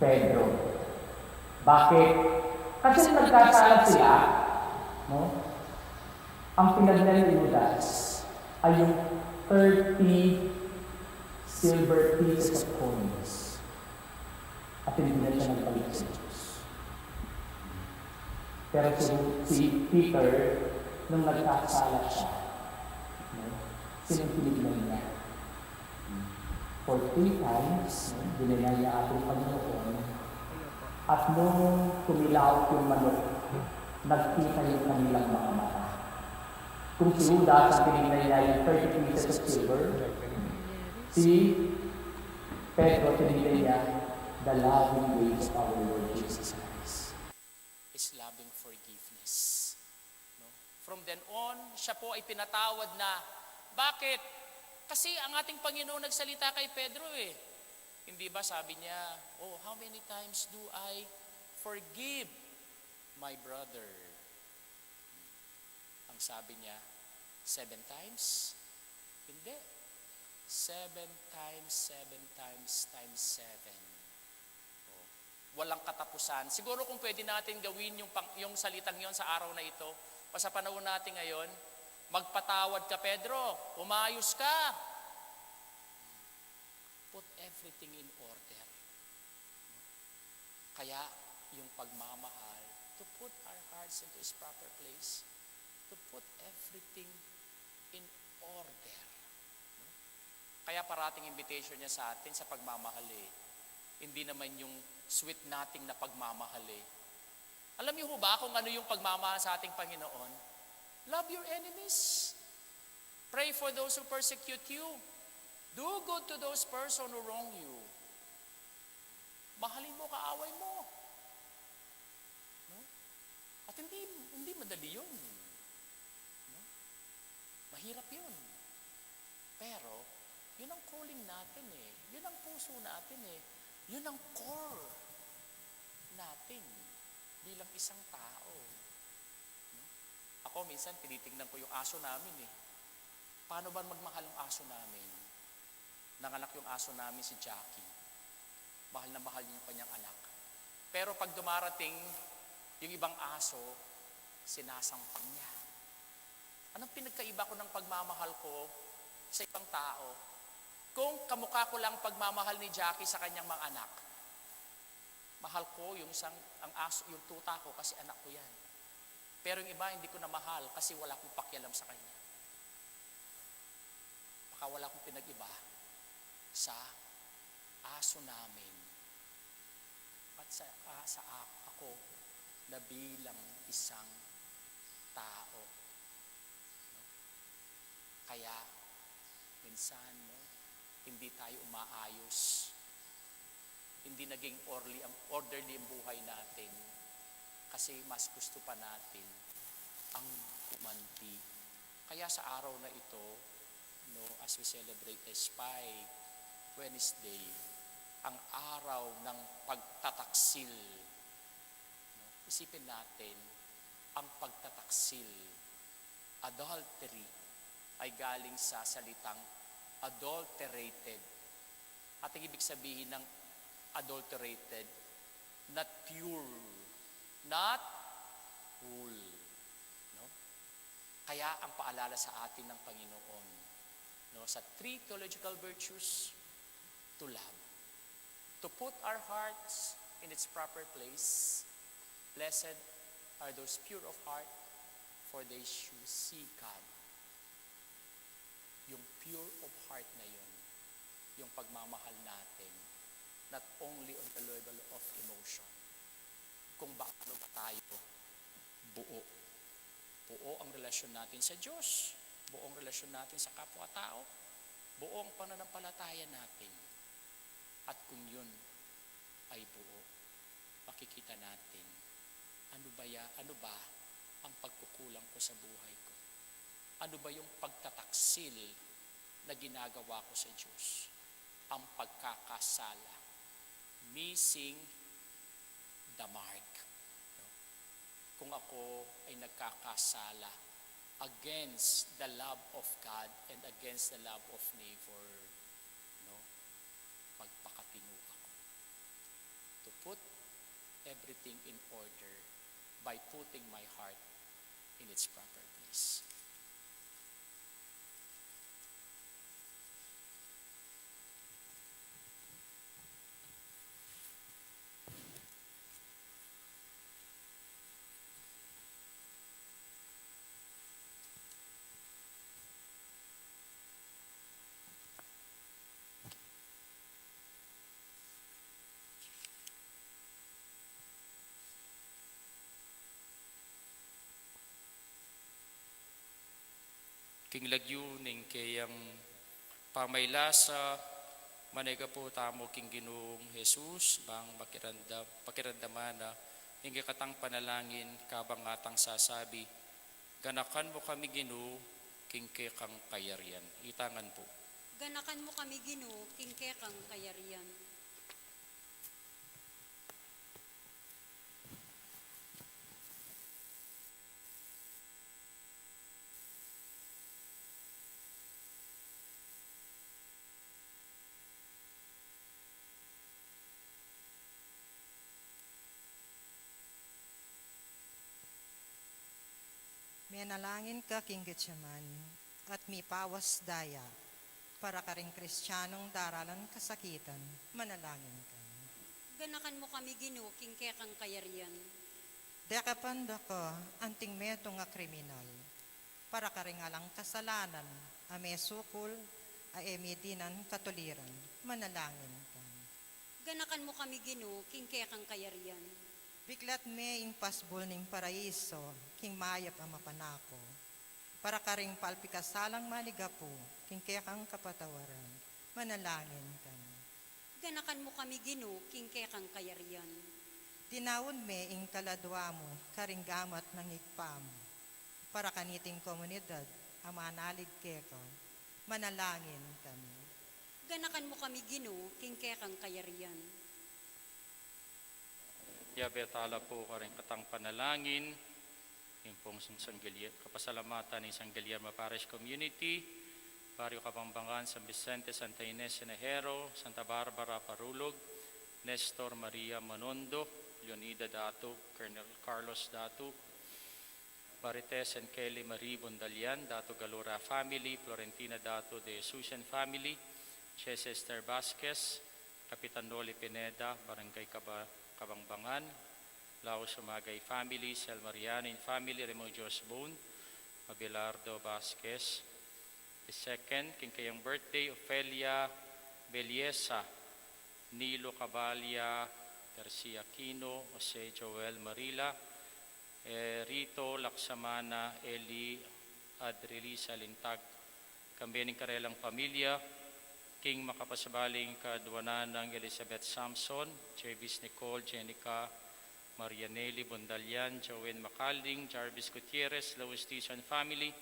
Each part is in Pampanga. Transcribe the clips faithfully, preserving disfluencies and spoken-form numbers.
Pedro. Bakit? Kasi nung nagkasala sila, no? Ang pinagnan ni Judas ay yung thirty silver pieces of coins. At hindi na siya nagbalik sa Diyos. Pero si, si Peter, nung nagkasala siya, no? Sinong tinignan niya? For three times, no, dinaya niya ating Panginoon. At nung tumilaok yung manok, nagkita yung kanilang mga mata. Kung si Judas, ang tinignan niya yung thirty pieces of silver, si Pedro, tinignan niya the loving ways of our Lord Jesus Christ. His loving forgiveness. No? From then on, siya po ay pinatawad na. Bakit? Kasi ang ating Panginoon nagsalita kay Pedro eh. Hindi ba sabi niya, "Oh, how many times do I forgive my brother?" Ang sabi niya, "Seven times?" Hindi. Seven times, seven times, times seven. Oh, walang katapusan. Siguro kung pwede natin gawin yung, pang, yung salitang yon sa araw na ito, o sa panahon natin ngayon, magpatawad ka, Pedro. Umayos ka. Put everything in order. Kaya yung pagmamahal, to put our hearts into its proper place, to put everything in order. No? Kaya parating invitation niya sa atin sa pagmamahal eh. Hindi naman yung sweet nating na pagmamahal eh. Alam niyo ho ba kung ano yung pagmamahal sa ating Panginoon? Love your enemies. Pray for those who persecute you. Do good to those person who wrong you. Mahalin mo kaaway mo. No? At hindi, hindi madali yun. No? Mahirap yun. Pero, yun ang calling natin eh. Yun ang puso natin eh. Yun ang core natin bilang isang tao. No? Ako, minsan, tinitingnan ko yung aso namin eh. Paano ba magmahal ang aso namin? Nanganak yung aso namin, si Jackie. Mahal na mahal niya yung kanyang anak. Pero pag dumarating yung ibang aso, sinasampang niya. Anong pinagkaiba ko ng pagmamahal ko sa ibang tao? Kung kamukha ko lang pagmamahal ni Jackie sa kanyang mga anak, mahal ko yung isang, ang aso, yung tuta ko kasi anak ko yan. Pero yung iba, hindi ko na mahal kasi wala akong pakialam sa kanya. Baka wala akong pinag-iba sa aso namin at sa, ah, sa a-, ako na bilang isang tao. No? Kaya, minsan, no, hindi tayo umaayos. Hindi naging orly ang, orderly ang buhay natin kasi mas gusto pa natin ang gumanti. Kaya sa araw na ito, no, as we celebrate the Spy Wednesday, ang araw ng pagtataksil. No? Isipin natin ang pagtataksil. Adultery ay galing sa salitang adulterated. At ang ibig sabihin ng adulterated, not pure, not whole. No? Kaya ang paalala sa atin ng Panginoon, no, sa three theological virtues, to love. To put our hearts in its proper place. Blessed are those pure of heart, for they shall see God. Yung pure of heart na yun, yung pagmamahal natin, not only on the level of emotion, kung paano ba tayo buo. Buo ang relasyon natin sa Diyos, buo ang relasyon natin sa kapwa-tao, buo ang pananampalataya natin. At kung yun ay buo, makikita natin, ano ba ya-, ano ba ang pagkukulang ko sa buhay ko? Ano ba yung pagtataksil na ginagawa ko sa Diyos? Ang pagkakasala, missing the mark. No? Kung ako ay nagkakasala against the love of God and against the love of neighbor, no? Magpakatino ako to put everything in order by putting my heart in its proper place. King lagyu ning keyang pamaylasa, manayaga pu tamu king Ginung Jesus, bang pakiranda-, pakiramdaman na ing kekatang panalangin, kabang atang sasabi, "Ganakan mu kami, Ginu, king kekang kayarian." Itangan pu. Ganakan mu kami, Ginu, king kekang kayarian. Menalangin ka king Getsemani, at mipawas daya para karing Kristianong daralan kasakitan, manalangin ka. Ganakan mu kami, Ginu, king kekang kayarian. Dekapan da ka anting metung a kriminal, para karing alang kasalanan a mesukul a e mi dinan katuliran, manalangin ka. Ganakan mu kami, Ginu, king kekang kayarian. Biklat me ing pasbul ning paraiso king mayap a mapanako, para karing palpikasalang manigapu king kekang kapatawaran, manalangin kami. Ganakan mu kami, Ginu, king kekang kayarian. Dinaun me ing kaladua mu karing gamat nang Ibpa mu, para kaniting komunidad a manalig keka, manalangin kami. Ganakan mu kami, Ginu, king kekang kayarian. Yabe tala pu karing katang panalangin, ing pung sanggalia-, kapasalamatan ning San Guillermo Parish Community, Barrio Kabangbangan, San Vicente, Santa Ines Tinajero, Santa Barbara Parulog, Nestor Maria Manondo, Leonida Datu, Colonel Carlos Datu, Marites and Kelly Marie Bundalian, Datu Galura family, Florentina Datu, the Susan family, Chesester Vasquez, Kapitan Noli Pineda, Barangay Kaba-, Kabangbangan, Laos Umagay family, Sel Mariano and family, Remedios Bone, Abelardo Vasquez the second, king kayang birthday, Ofelia Belleza, Nilo Cabalia, Garcia Aquino, Jose Joel Marila, eh, Rito Laksamana, Eli Adrilisa Lintag, kambe ning karelang pamilya, king makapasbaling kaduanan nang Elizabeth Samson, Jervis Nicole, Jenica, Maria Nelly Bundalian, Joanne Macaling, Jarvis Gutierrez, Lewis Dizon family,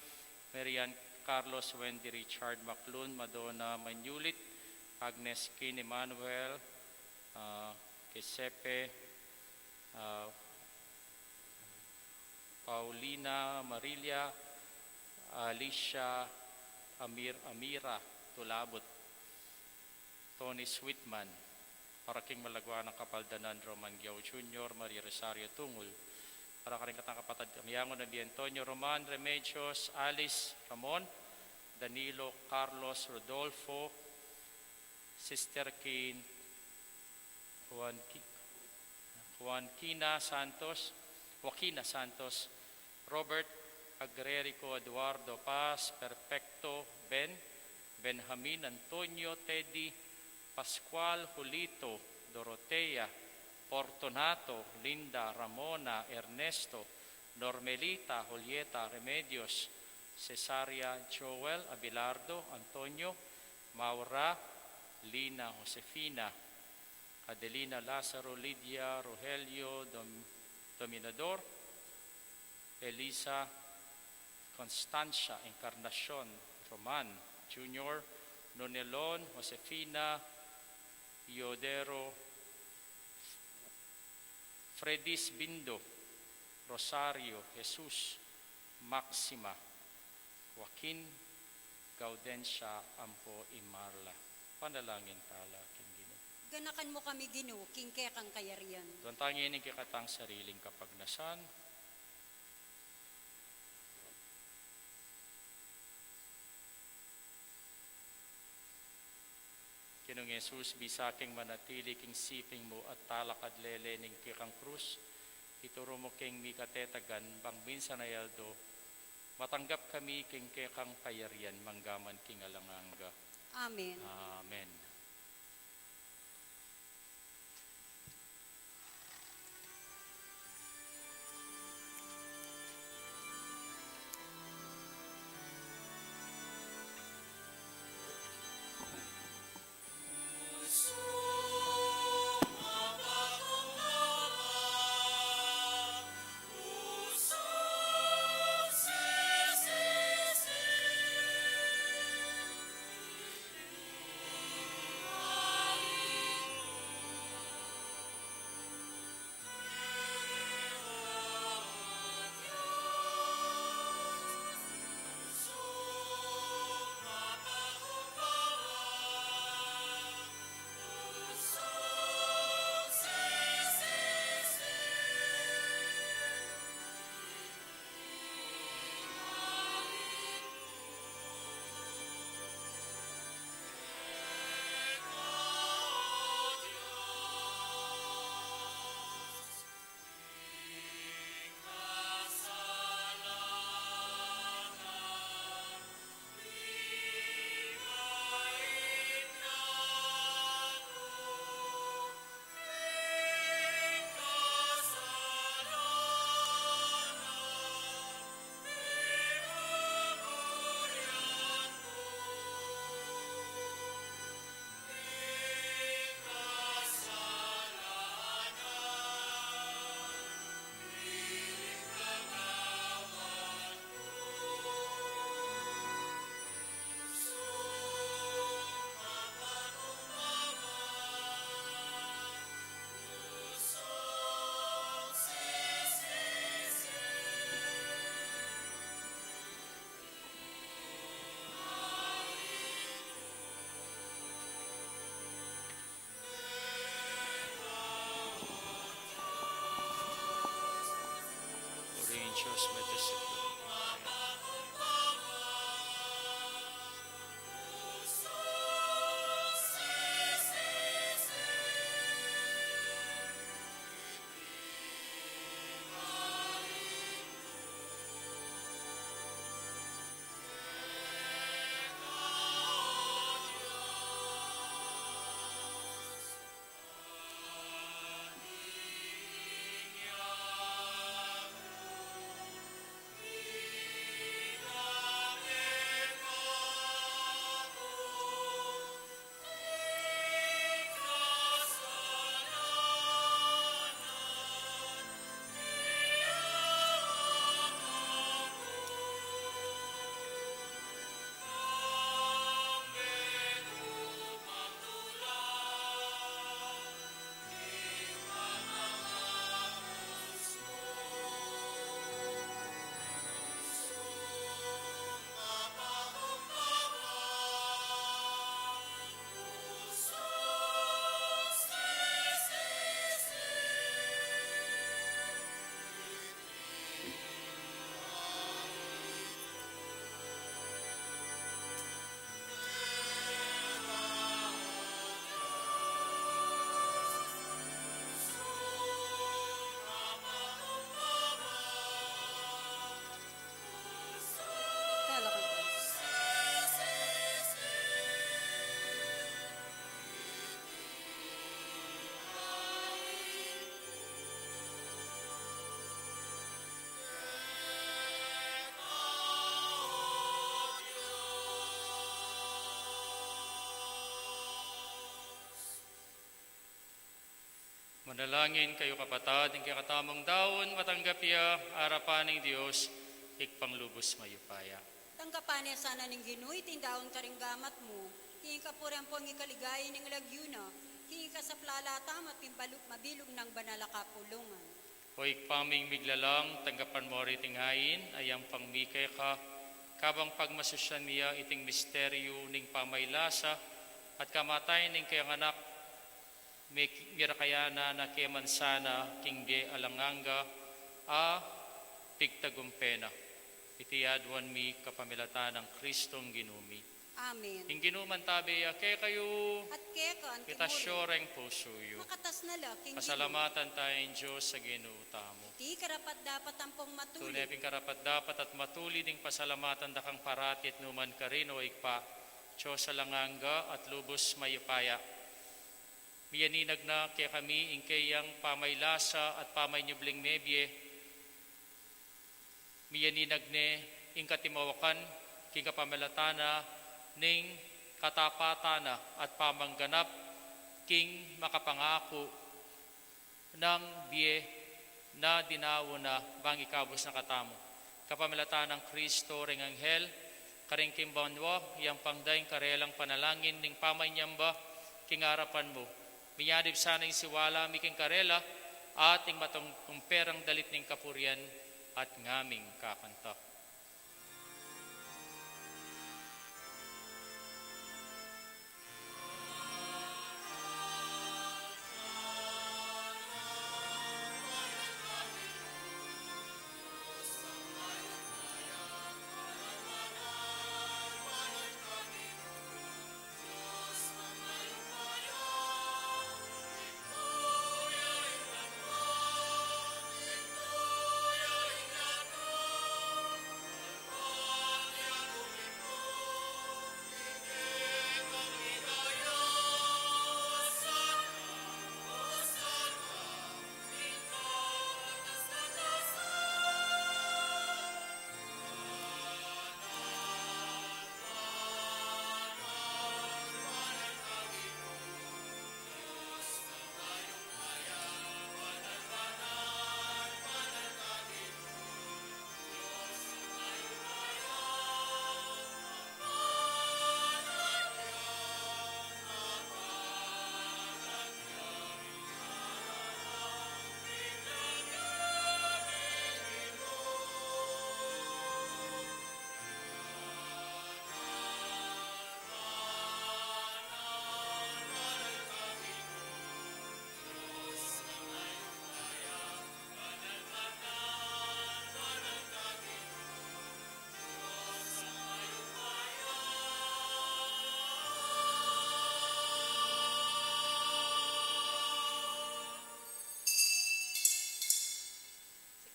Marian Carlos, Wendy Richard Maclun, Madonna Manulit, Agnes Kin Emmanuel, ah, Giuseppe, ah, Paulina Marilla, Alicia Amir-, Amira Tulabut, Tony Sweetman, para king malagwa nang kapaldanan Roman Giao Junior, Maria Rosario Tungul, para karing katang kapatad a miyangu na Bi Antonio Roman, Remedios, Alice Ramon, Danilo, Carlos, Rodolfo, Sister Kin, Juan Ki-, Juan Kina Santos, Joaquina Santos, Robert Agrerico, Eduardo Paz, Perfecto, Ben, Benjamin, Antonio, Teddy, Pascual, Julito, Dorotea, Fortunato, Linda, Ramona, Ernesto, Normelita, Julieta, Remedios, Cesaria, Joel, Abelardo, Antonio, Maura, Lina, Josefina, Adelina, Lazaro, Lydia, Rogelio, Dom-, Dominador, Elisa, Constancia, Encarnacion, Roman Junior, Nonelon, Josefina, Iodero, Fredis Bindo, Rosario, Jesus, Maxima, Joaquin, Gaudencia, ampo i Marla. Panalangin tala king Ginu. Ganakan mu kami, Ginu, king kekang kayarian. Duan tang ing kekatang sariling kapagnasan. Ginung Jesus, bisa keng manatili king siping mu at talakad lele ning kekang krus, ituru mu keng mikatetagan bang minsan a aldo, matanggap kami king kekang kayarian manggaman king alang angga. Amen. Amen. Manalangin kayu, kapatad, ing kekatamung daun matanggap ya arapan ning Dios, Ibpang lubus mayupaya. Tanggapan ne sana ning Ginu iting daun karing gamat mu, king kapurian ampong ikaligaya ning lagyu na, king ikasaplala tamu at king balu-, mabilug nang banal a kapulungan. O Ibpa ming miglalang, tanggapan mu ri iting hain a yampang mi keka, kabang pagmasusyan mi ya iting misteryu ning pamaylasa at kamatayan ning kayang Anak, Miki-, mirakayanan na ke man sana king bie alang angga a pigtagumpe na. Iti aduan mi kapamilatan nang Kristong Ginu mi. Amen. Ing Ginu mantabe ya kekayu. At keka antimurin. Itas yu reng pusu yu. Makatas na la king Ginu. Pasalamatan taya ing Dios a Ginu tamu. Iti karapat-dapat ampong matulid. Tune pin karapat-dapat at matulid ing pasalamatan da kang parati at nukarin man, O Ibpa, Dios alang angga at lubus mayupaya. Miyaninag na kekami ing keyang pamaylasa at pamanyubling mebie. Miyaninag ne ing katimawakan king kapamilatan na ning katapatan na at pamangganap king makapangaku nang bie na dinaun na bang ikabus na katamu. Kapamilatan nang Kristo reng anghel, karing king banua, iyampang da ing karelang panalangin ning pamanyamba king arapan mu. Miyanib sana ing siwala mi king karela, at ing matungkung perang dalit ning kapurian at ngaming kakanta.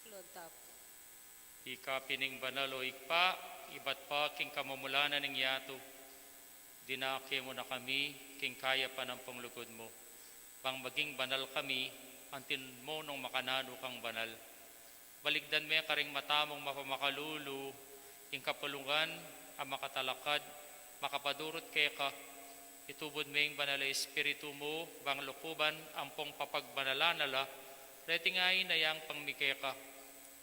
Siklotapu. Ika pin ing banal, O Ibpa, ibat pa king kamumulanan ning yatu, dinake mu na kami king kayapan ampong lugud mu, bang maging banal kami, anti nu nung makananu kang banal. Balikdan me karing mata mung mapamakalulu ing kapulungan a makatalakad, makapadurut keka. Itubud me ing Banal a Espiritu mu bang lukuban ampong papagbanalan na la reti ngeni a yampang mi keka,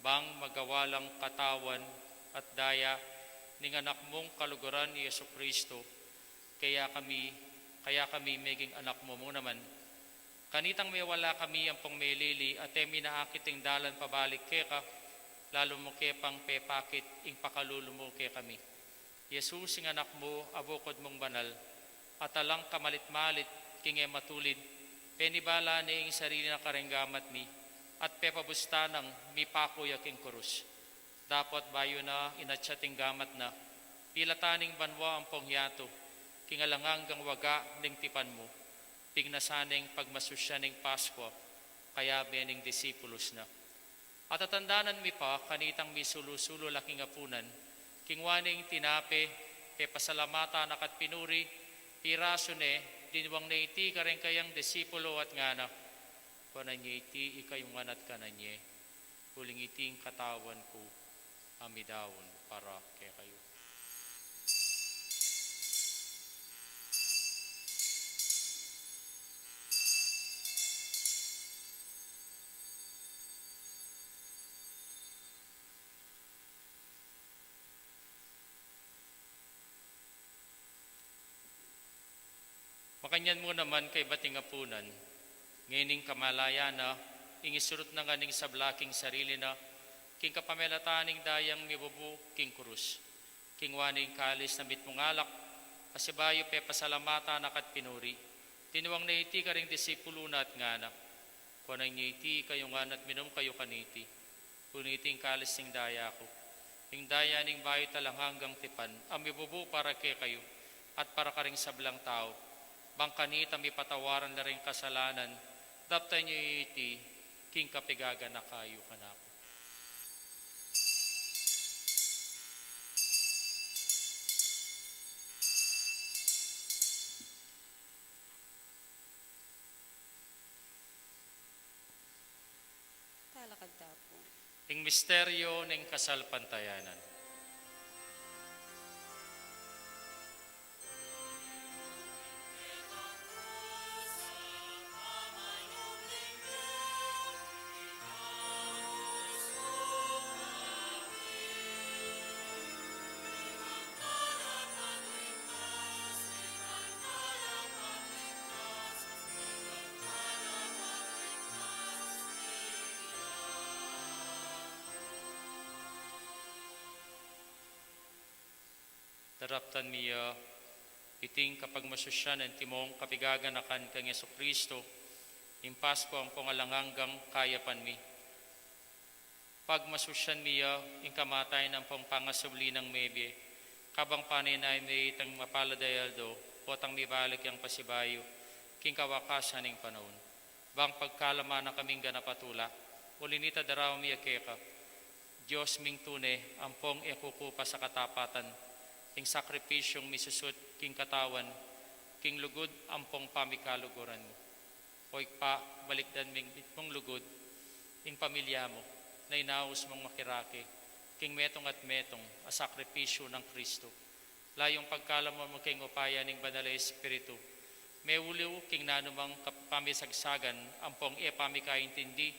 bang magawa lang katawan at daya ning Anak mung kaluguran, i Jesucristo. Kaya kami, kaya kami meging anak mu mu naman. Kanitang mewala kami ampong melili at e mi naakit ing dalan pabalik keka, lalu mu ke pang pepakit ing pakalulu mu kekami. Jesus, ing Anak mu a bukod mung banal, at alang kamalit-malit king e matulid, penibala ne ing sarili na kareng gamat mi, at pepabusta nang mipaku ya king kurus. Dapot bayu na inatsat ing gamat na, pilatan ning banua ampong yatu, king alang anggang waga ning tipan mu, pignasan neng pagmasusyan ning Paskua, kayabe ning disipulus na. At tatandanan mi pa, kanitang misulu-sulu la king apunan, kinua ne ing tinape, pepasalamatan na ka't pinuri, pirasu ne, dinuang ne iti kareng kayang disipulu at ngana, kuanan ye iti ikayu ngan at kanan ye, uling iti ing katawan ku a midaun para kekayu. Makanyan mu naman kaybat ing apunan, ngening kamalayan na, ing isurut na ngan ing sabla king sarili na, king kapamilatan ning dayang mibubu king kurus. Kinua ne ing kalis na mitmung alak, pasibayu pepasalamatan na ka't pinuri, Tinuang na iti karing disipulu na at ngana, kuanan ye iti kayu ngan at minum kayu kaniti. Purihin yu iti ing kalis ning daya ku, ing daya ning bayu at alang anggang tipan, a mibubu para kekayu at para karing sablang tau, bang kanita mipatawaran la ring kasalanan. Daptan yu iti king kapigaganaka yu kanaku. Talakad ta pu. Ing misteryo ning kasalpantayanan. Daraptan mi ya iting kapagmasusyan ning antimong kapigaganakan kang Jesucristo, ing Pasku ampong alang anggang kayapan mi. Pagmasusyan mi ya ing kamatayan ampong pangasubli nang mebie, kabang panenaya mi itang mapalad a aldo, potang mibalik yang pasibayu king kawakasan ning panaun. Bang pagkalaman na kaming ganap a tula, uli nita daraun mi ya keka, Dios ming tune, ampong e kukupas a katapatan, ing sakripisyung misusut king katawan, king lugud ampong pamikaluguran mu. O Ibpa, balikdan ming mitmung lugud ing pamilya mu, na inaus mung makirake king metung at metung a sakripisyu nang Kristo. Layung pagkalaman mu king upaya ning Banal a Espiritu, meuliw king nanumang kap-, pamisagsagan ampong e pamikaintindi,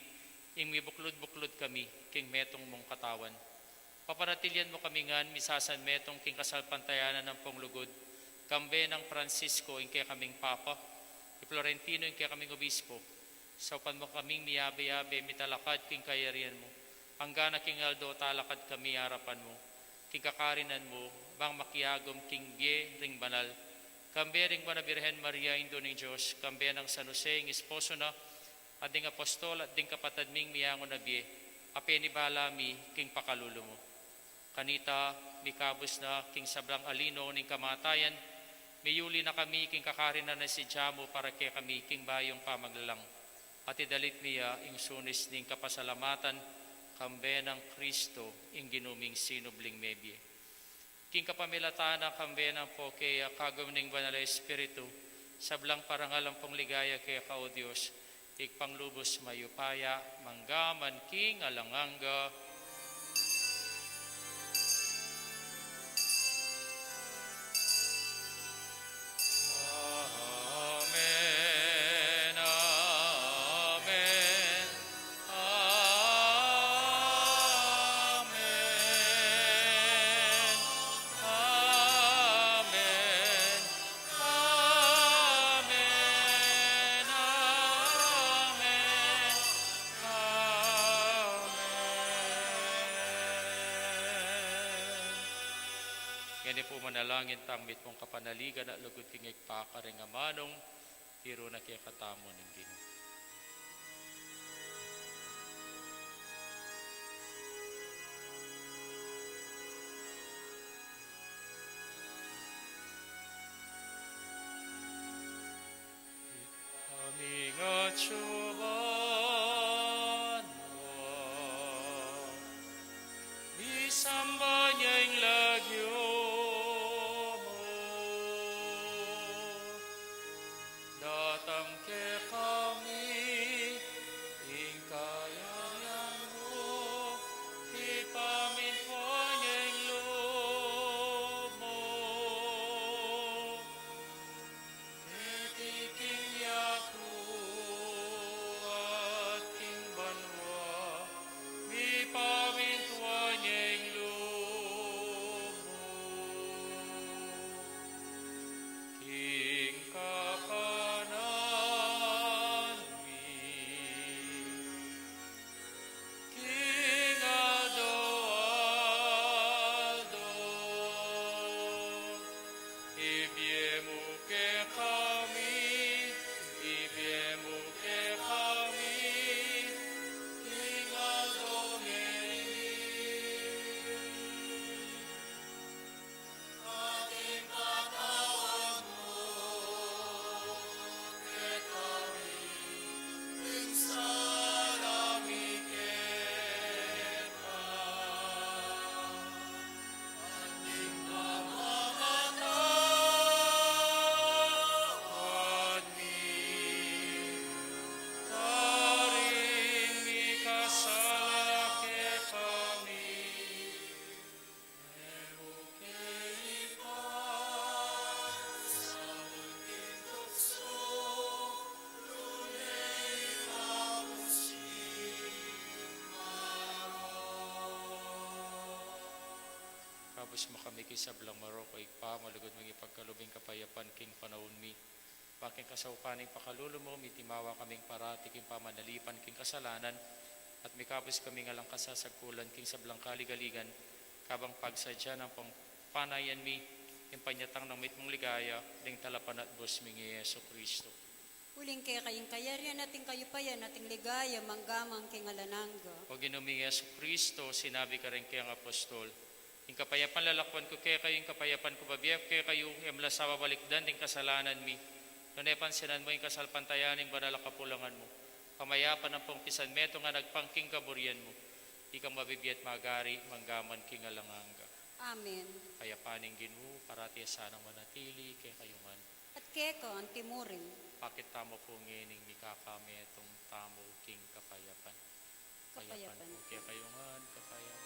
ing mibuklud-buklud kami king metung mung katawan. Papanatilian mu kami ngan misasan metung king kasalpantayanan ampong lugud, kambe nang Francisco ing kekaming Papa, i Florentino ing kekaming Obispo. Saupan mu kaming miyabe-yabe mitalakad king kayarian mu, anggana king aldo talakad kami arapan mu king kakarinan mu, bang makiagum king bie ring banal, kambe ring Nuan a Birhen Maria, Indu ning Dios, kambe nang San Jose ing esposo na, at ding apostol at ding kapatad ming miyangu na bie, a penibala mi king pakalulu mu. Kanita, mikabus na king sablang alino ning kamatayan, miyuli na kami king kakarinan a sadya mu para kekami king bayung pamaglalang. At idalit mi ya ing sunis ning kapasalamatan, kambe nang Kristo, ing Ginu ming sinubling mebie. King kapamilatan na kambe nang poke a kagum ning Banal a Espiritu, sablang parangal ampong ligaya keka, O Dios, Ibpang lubus mayupaya, mangga man king alang angga. Amen, amen, amen, amen, amen, amen, amen. Ngeni pu manalangin tang mitmung kapanaligan at lugud king Ibpa karing amanung tiru na kekatamu ning Ginu. Kami nga tsuban na, misamban ya ing lagyu mu, datang kekami Ubus mu kami king sablang marok, O Ibpa, malugud mung ipagkalub ing kapayapan king panaun mi. Bang king kasaupan ning pakalulu mu, mitimawa kaming parati king pamanalipan king kasalanan, at mikabus kaming alang kasasagkulan king sablang kaligaligan, kabang pagsadya nang pang-, panayan mi ing panyatang nang mitmung ligaya ning Talapanatbus ming i Jesucristo. Uling keka ing kayarian at ing kayupayan at ing ligaya mangga man king alang angga. O Ginu ming Jesucristo, sinabi karing kayang apostol, ing kapayapan lalakwan ku kekayu, ing kapayapan ku bibie ku kekayu, e mu la sa babalikdan ding kasalanan mi, nune pansinan mu ing kasalpantayanan ning banal a kapulangan mu. Pamayapan ampong pisanmetung a agpang king kaburian mu, ikang mabibie at magari mangga man king alang angga. Amen. Kayapan ning Ginu parati sanang manatili kekayu ngan. At keka anti mu rin. Pakit tamu pu ngening mikakametung tamu king kapayapan. Kapayapan. Kapayapan pu kekayu ngan, kapayapan.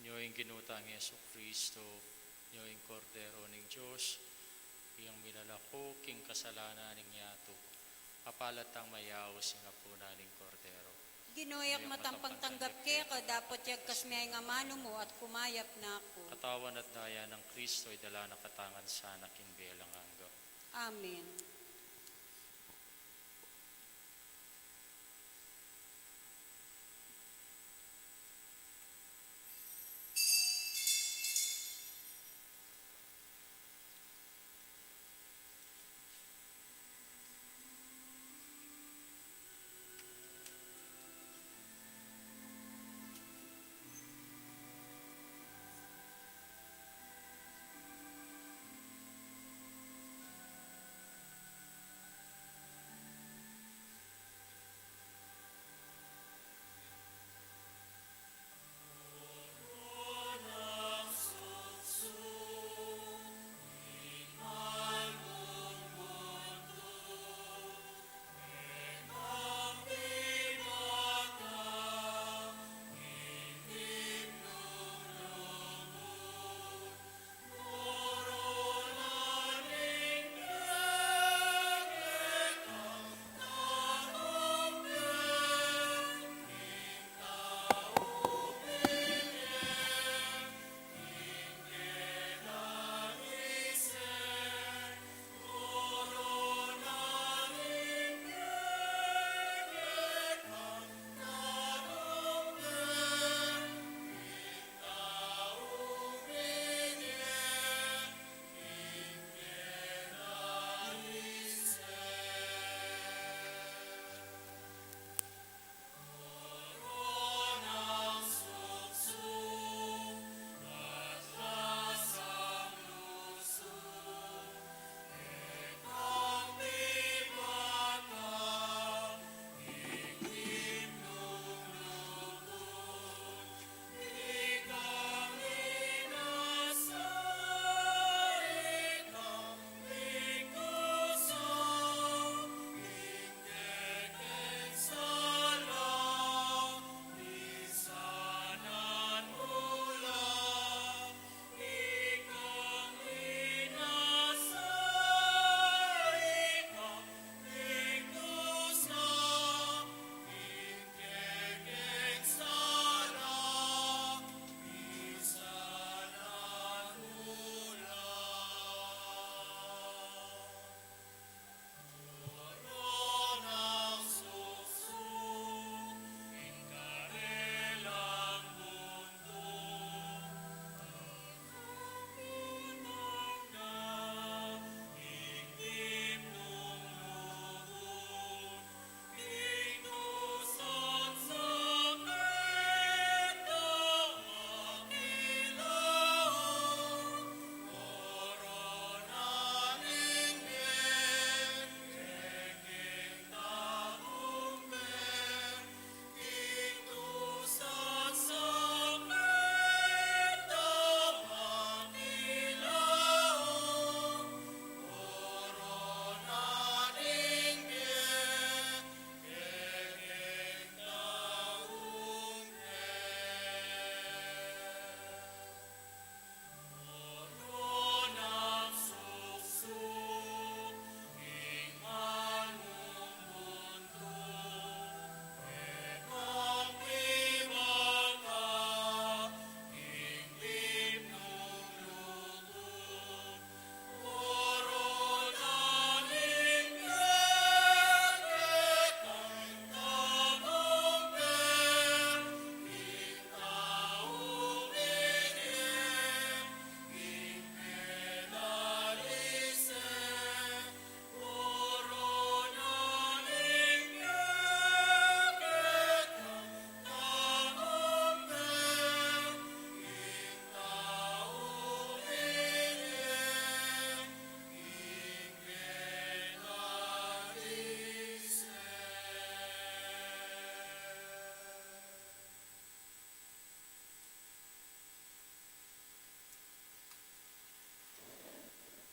Nyo ing Ginu tang Jesucristo, nyo ing Kordero ning Dios, yang milalako king kasalanan ning yatu. Mapalad tang mayaus ing apunan ning Kordero. Ginu, e ku matampang tanggap keka, dapot yagkas me ing amanu mu at kumayap na ku. Katawan at daya nang Kristo, idala na katamu ngan sana king bie alang angga. Amen.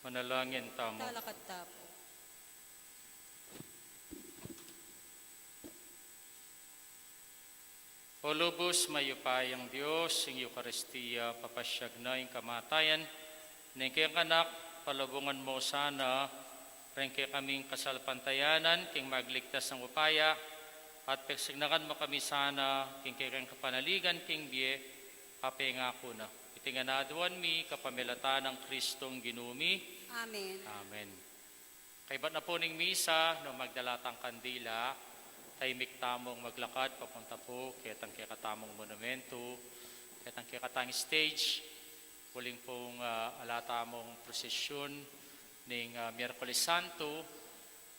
Manalangin tamu. Talakad ta pu. O lubus mayupayang Dios, ing Eukaristia papasyag na ing kamatayan ning kekang Anak, palubungan mu sana reng kekaming kasalpantayanan king magligtas nang upaya, at pagsignakan mu kami sana king kekang kapanaligan king bie a pengaku na. Iti ngan aduan mi kapamilatan nang Kristong Ginu mi. Amen. Amen. Kaybat na pu ning misa, nung magdala tang kandila, tahimik tamung maglakad papunta pu ketang kekatamung monumento, ketang kekatang stage. Uling pung, ah, ala tamung prosesyun ning, ah, Miyerkules Santo,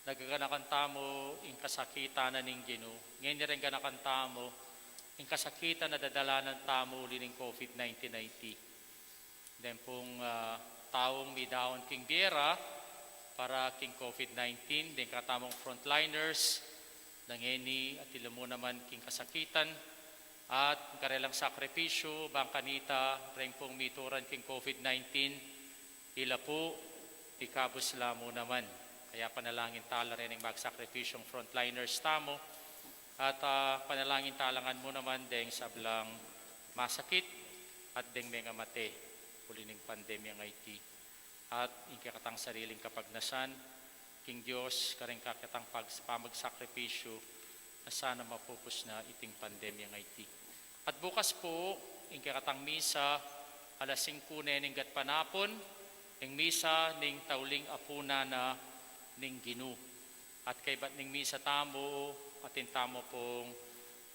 nagaganakan tamu ing kasakitan na ning Ginu. Ngeni reng ganakan tamu ing kasakitan a dadalanan tamu uli ning COVID nineteen a iti. Deng pung, ah, taung midaun king bie ra para king COVID nineteen, deng kekatamung frontliners, deng ngeni atiu la mu naman king kasakitan, at karelang sakripisyu, bang kanita, reng pung mituran king COVID nineteen, ila pu, ikabus la mu naman. Kaya panalangin tala reng magsakripisyung frontliners tamu, at, ah, panalangin tala ngan mu naman deng sablang masakit at deng mengamate uli ning pandemya a iti. At ing kekatang sariling kapagnasan king Dios, kareng kekatang pag-, pamagsakripisyu, na sana mapupus na iting pandemya a iti. At bukas pu, ing kekatang misa, alas singku ne ning gatpanapun, ing misa ning tauling apunan na ning Ginu. At kaybat ning misa tamu, atin tamu pung,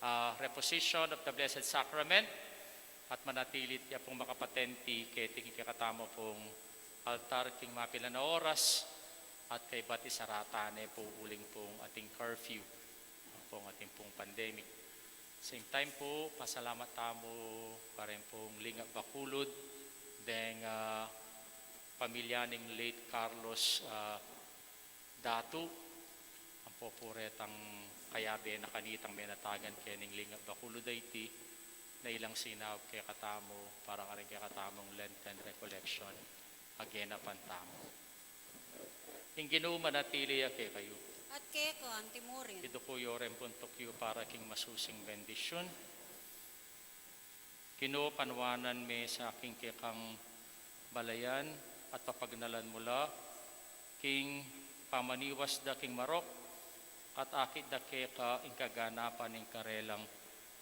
ah, reposition of the Blessed Sacrament, at manatili ya pung makapatenti keti king kekatamu pung altar king mapilan a oras, at kaybat isarata ne pu uling pung ating curfew, pung ating pung pandemic. Same time pu, pasalamat tamu kareng pung Lingap Bacolod, deng, ah, pamilya ning late Carlos, ah, Datu, ampo pu retang kayabe na kanitang menatagan kening Lingap Bacolod a iti, na ilang sinaup kekatamu para kareng kekatamung Lenten Recollection a genapan tamu. Ing Ginu manatili ya kekayu. At keka anti murin. Iduku yu reng buntuk yu para king masusing bendisyun. Ginu, panuanan me sa king kekang balayan at papagnalan mu la king pamaniwas da king marok, at akit da keka ing kaganapan ning karelang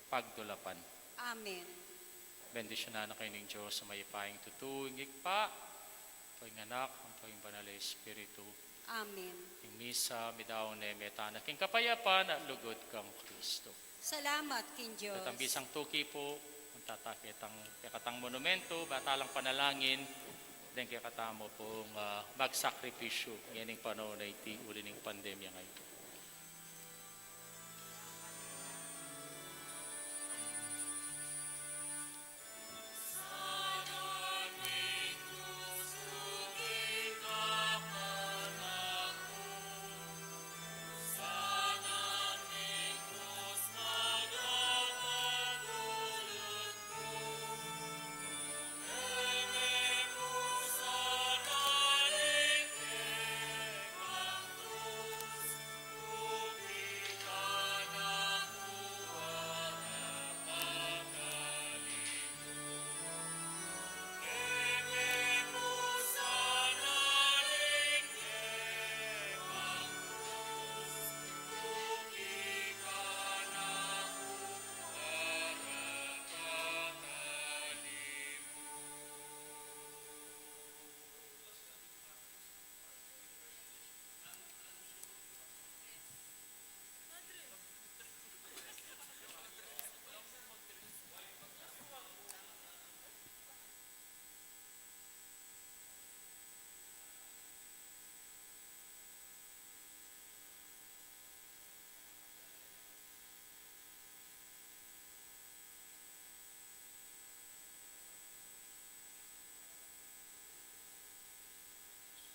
pagdulapan. Amen. Bendisyunan na kayu ning Dios a mayupayang tutu, ing Ibpa, ampo ing Anak, ampo ing Banal a Espiritu. Amen. Ing misa midaun ne, meta na king kapayapan at lugud kang Kristo. Salamat king Dios. Detang misang tuki pu, punta ta ketang kekatang monumento, bata lang panalangin deng kekatamu pung, ah, magsakripisyu ngening panaun a iti uli ning pandemya a iti.